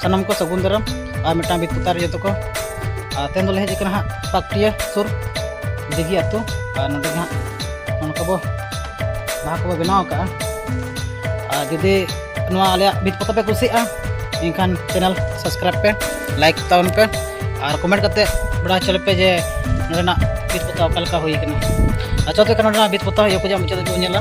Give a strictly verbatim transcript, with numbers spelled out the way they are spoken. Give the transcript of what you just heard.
ᱥᱟᱱᱟᱢ ᱠᱚ ᱥᱟᱹᱜᱩᱱ ᱫᱟᱨᱟᱢ᱾ ᱟᱨ ᱢᱤᱫᱴᱟᱝ ᱵᱤᱫ ᱯᱚᱛᱟᱣ ᱨᱮ ᱡᱚᱛᱚ ᱠᱚ᱾ ᱟᱨ ᱛᱮᱦᱮᱧ ᱫᱚᱞᱮ ᱦᱮᱡ ᱟᱠᱟᱱᱟ ᱦᱟᱸᱜ ᱯᱟᱠᱴᱤᱭᱟᱹ ᱥᱩᱨ ᱫᱤᱜᱷᱤ ᱟᱹᱛᱩ᱾ ᱟᱨ ᱱᱚᱰᱮ ᱜᱮ ᱦᱟᱸᱜ ᱚᱱᱠᱟ ᱵᱚ ᱵᱟᱦᱟ ᱠᱚᱵᱚ ᱵᱮᱱᱟᱣ ᱟᱠᱟᱫᱼᱟ᱾ ᱟᱨ ᱡᱩᱫᱤ ᱱᱚᱣᱟ ᱟᱞᱮᱭᱟᱜ ᱵᱷᱤᱛ ᱯᱚᱛᱟᱣ ᱯᱮ ᱠᱩᱥᱤᱭᱟᱜᱼᱟ, ᱮᱱᱠᱷᱟᱱ ᱪᱮᱱᱮᱞ ᱥᱟᱵᱥᱠᱨᱟᱭᱤᱵᱽ ᱯᱮ, ᱞᱟᱭᱤᱠ ᱛᱟᱵᱚᱱ ᱯᱮ, ᱟᱨ ᱠᱚᱢᱮᱱᱴ ᱠᱟᱛᱮ ᱵᱟᱲᱟᱭ ᱦᱚᱪᱚ ᱞᱮᱯᱮ ᱡᱮ ᱱᱚᱰᱮᱱᱟᱜ ᱵᱷᱤᱛ ᱯᱚᱛᱟᱣ ᱚᱠᱟ ᱞᱮᱠᱟ ᱦᱩᱭ ᱠᱟᱱᱟ᱾ ᱟᱨ ᱪᱚ ᱛᱚᱵᱮ ᱠᱷᱟᱱ ᱱᱚᱰᱮᱱᱟᱜ ᱵᱷᱤᱛ ᱯᱚᱛᱟᱣ ᱤᱭᱟᱹ ᱠᱚ ᱡᱟ ᱢᱩᱪᱟᱹᱫ ᱫᱷᱟᱹᱵᱤᱡ ᱵᱚᱱ ᱧᱮᱞᱟ᱾